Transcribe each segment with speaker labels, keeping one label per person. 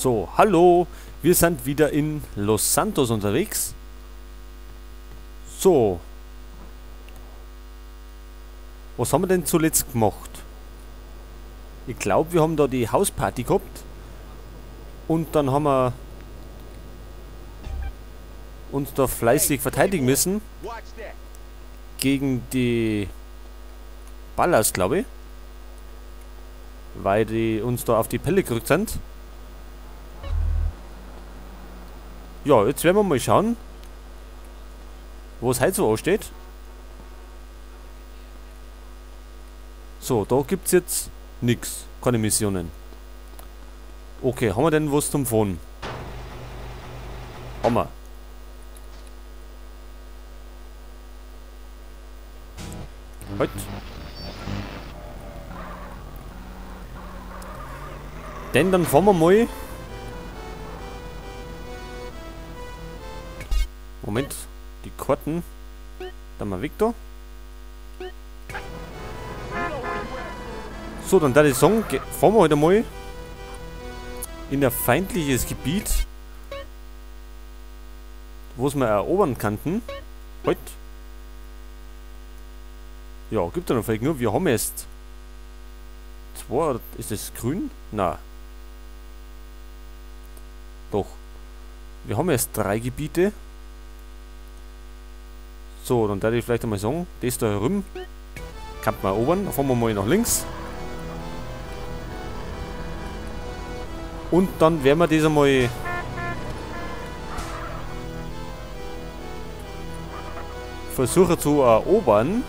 Speaker 1: So, hallo, wir sind wieder in Los Santos unterwegs. So. Was haben wir denn zuletzt gemacht? Ich glaube, wir haben da die Hausparty gehabt. Und dann haben wir uns da fleißig verteidigen müssen. Gegen die Ballas, glaube ich. Weil die uns da auf die Pelle gerückt sind. Ja, jetzt werden wir mal schauen, wo es heute so ansteht. So, da gibt es jetzt nichts. Keine Missionen. Okay, haben wir denn was zum Fahren? Haben wir. Halt. Denn dann fahren wir mal. Moment, die Karten. Dann mal weg da. So, dann da die Song, fahren wir heute mal in ein feindliches Gebiet, wo es wir erobern könnten. Halt. Ja, gibt da noch vielleicht nur. Wir haben erst zwei. Ist das grün? Na. Doch. Wir haben erst 3 Gebiete. So, dann darf ich vielleicht einmal sagen, das da herum kann man erobern. Da fahren wir mal nach links. Und dann werden wir das einmal versuchen zu erobern.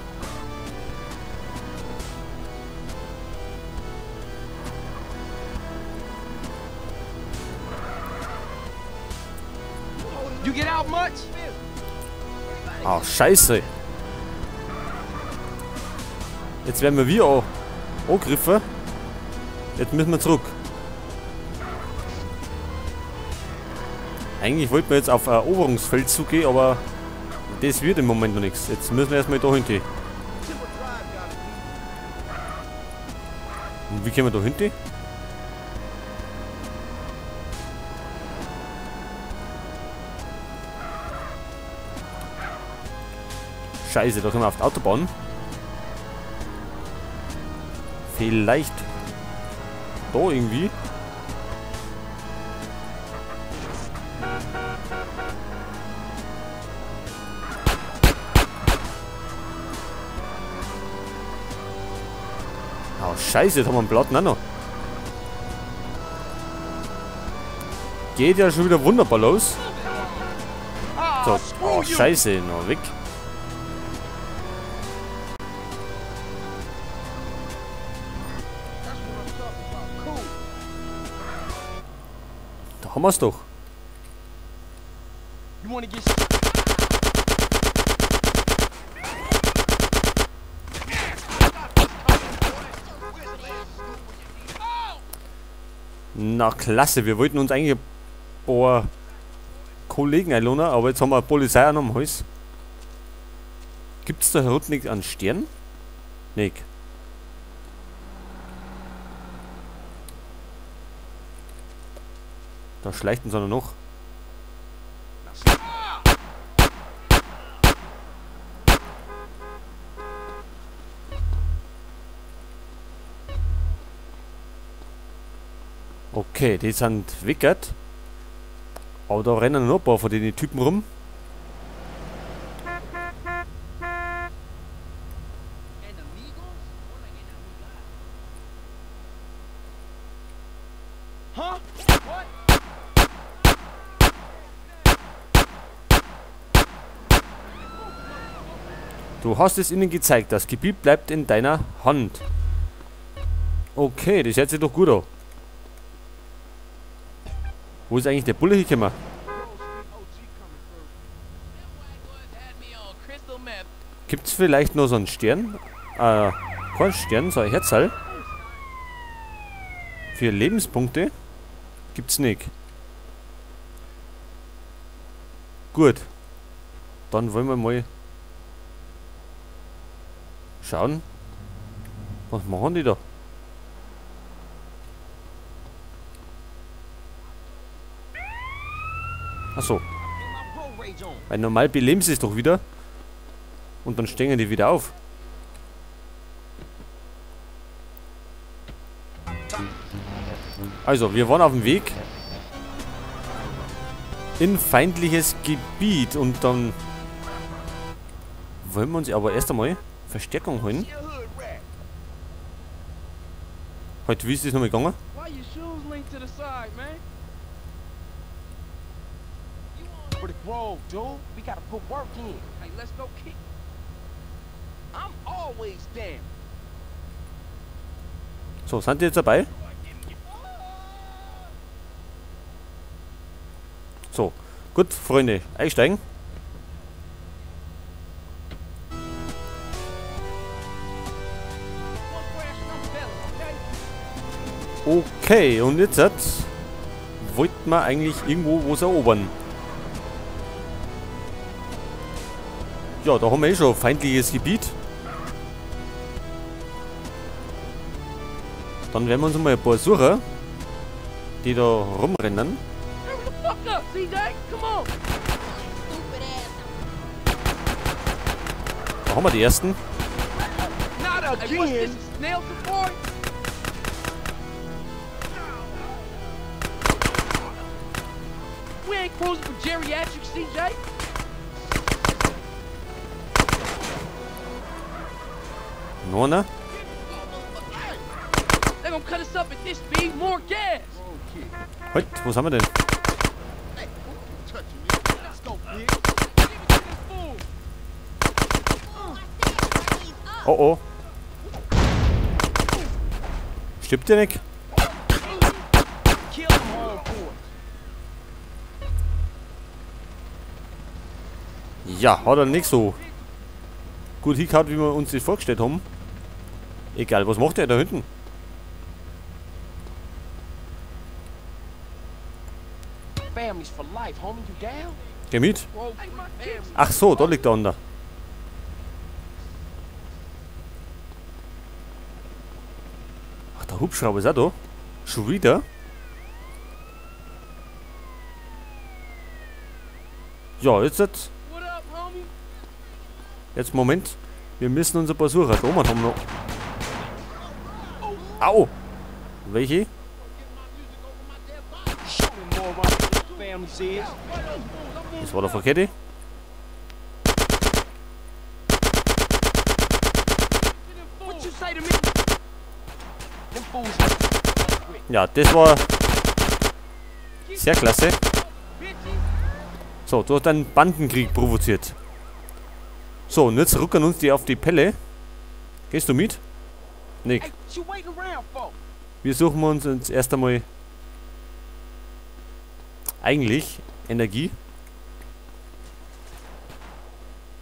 Speaker 1: Ach, scheiße. Jetzt werden wir auch angegriffen. Jetzt müssen wir zurück. Eigentlich wollten wir jetzt auf Eroberungsfeldzug gehen, aber das wird im Moment noch nichts. Jetzt müssen wir erstmal da hinten. Und wie kommen wir da hinten? Scheiße, da können wir auf die Autobahn. Vielleicht da irgendwie. Oh, scheiße, jetzt haben wir einen Platten auch noch. Geht ja schon wieder wunderbar los. So, oh, scheiße, noch weg. Da haben wir's doch. Na klasse, wir wollten uns eigentlich ein paar Kollegen einladen, aber jetzt haben wir eine Polizei auch noch am Hals. Gibt's da herunten nicht einen Stern? Nick. Da schleicht uns einer noch. Okay, die sind wickert. Aber da rennen noch ein paar von den Typen rum. Du hast es ihnen gezeigt, das Gebiet bleibt in deiner Hand. Okay, das hört sich doch gut an. Wo ist eigentlich der Bulle hingekommen? Gibt es vielleicht noch so einen Stern? Kein Stern, so ein Herzal. Für Lebenspunkte? Gibt's nicht. Gut. Dann wollen wir mal schauen. Was machen die da? Achso. Weil normal beleben sie es doch wieder. Und dann stehen die wieder auf. Also, wir waren auf dem Weg in feindliches Gebiet und dann wollen wir uns aber erst einmal Verstärkung holen. Heute, wie ist das nochmal gegangen? So, sind die jetzt dabei? So, gut, Freunde, einsteigen. Okay, und jetzt wollten wir eigentlich irgendwo was erobern. Ja, da haben wir eh schon feindliches Gebiet. Dann werden wir uns mal ein paar suchen, die da rumrennen. Da haben wir die ersten. Noch einer? Halt, wo sind wir denn? Oh oh. Stimmt der nicht? Ja, hat er nicht so gut hingehauen, wie wir uns das vorgestellt haben. Egal, was macht der da hinten? Geh mit. Ach so, da liegt der andere. Ach, der Hubschrauber ist auch da. Schon wieder. Ja, jetzt. Jetzt, Moment. Wir müssen uns ein paar suchen. Da oben haben wir noch. Au! Welche? Das war der verkehrte. Ja, das war sehr klasse. So, du hast einen Bandenkrieg provoziert. So, und jetzt rücken uns die auf die Pelle. Gehst du mit? Nick. Wir suchen uns jetzt erst einmal eigentlich Energie.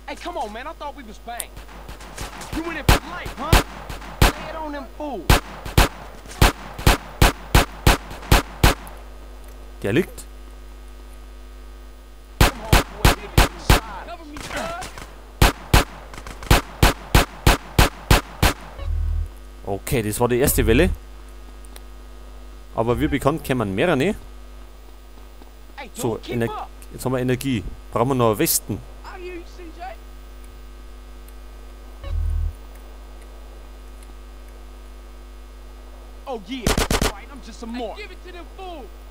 Speaker 2: Hey, come on, man. I thought we was bang. You in it for life, huh? Lay it on them fools.
Speaker 1: Der liegt. Okay, das war die erste Welle. Aber wie bekannt kämen mehrere. So, jetzt haben wir Energie. Brauchen wir noch Westen.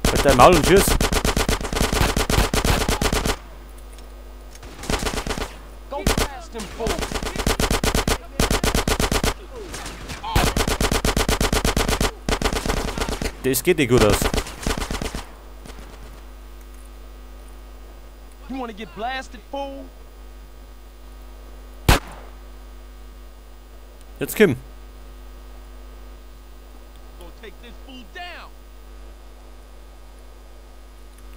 Speaker 1: Halt dein Maul und tschüss. Das geht nicht gut aus. Jetzt Kim.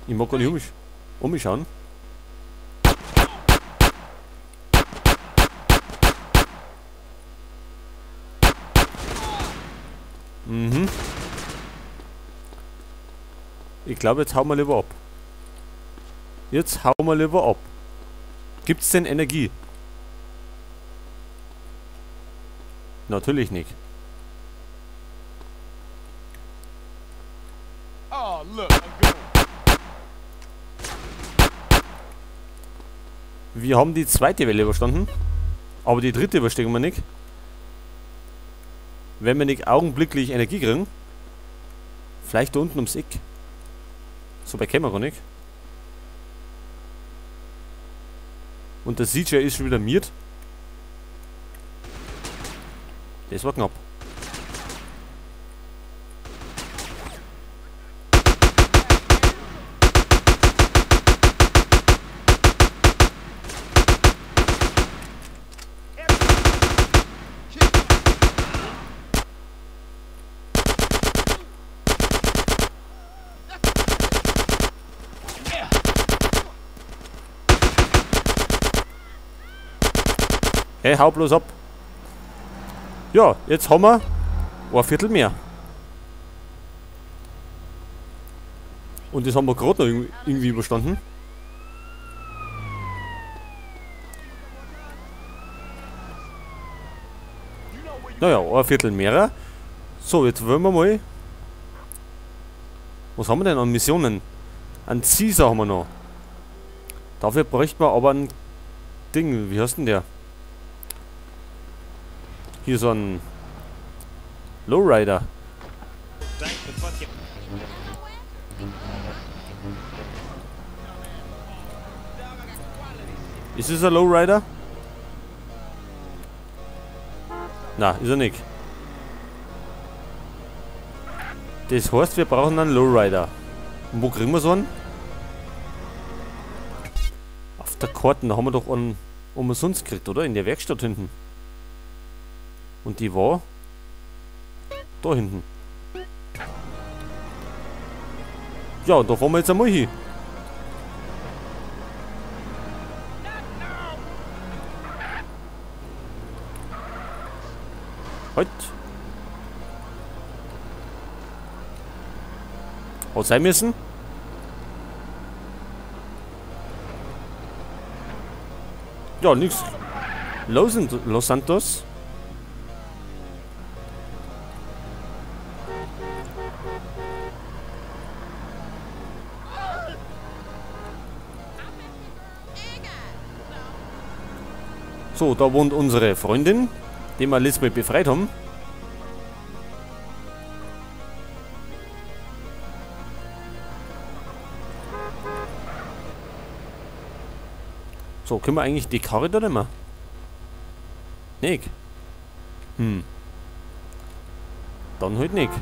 Speaker 1: Ich mag gar nicht um mich schauen. Mhm. Ich glaube, jetzt hauen wir lieber ab. Jetzt hauen wir lieber ab. Gibt's denn Energie? Natürlich nicht.
Speaker 2: Oh, look, a gun.
Speaker 1: Wir haben die zweite Welle überstanden. Aber die dritte überstehen wir nicht. Wenn wir nicht augenblicklich Energie kriegen. Vielleicht da unten ums Eck. So weit kämen wir gar nicht. Und der CJ ist schon wieder miert. Das war knapp. Hey, hau bloß ab. Ja, jetzt haben wir ein Viertel mehr. Und das haben wir gerade noch irgendwie überstanden. Naja, ein Viertel mehr. So, jetzt wollen wir mal... Was haben wir denn an Missionen? Einen Caesar haben wir noch. Dafür bräuchten wir aber ein Ding. Wie heißt denn der? Hier so ein Lowrider. Ist es ein Lowrider? Na, ist er nicht. Das heißt, wir brauchen einen Lowrider. Und wo kriegen wir so einen? Auf der Karte, da haben wir doch einen umsonst gekriegt, oder? In der Werkstatt hinten. Und die war da hinten. Ja, und da fahren wir jetzt einmal hin. Halt. Hat sein müssen. Ja, nix. Los Santos. So, da wohnt unsere Freundin, die wir letztes Mal befreit haben. So, können wir eigentlich die Karre da nehmen? Nicht. Hm. Dann halt nicht.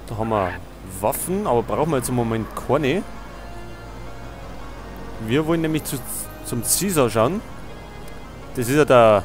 Speaker 1: Da haben wir Waffen, aber brauchen wir jetzt im Moment keine. Wir wollen nämlich zum Caesar schauen. Das ist ja der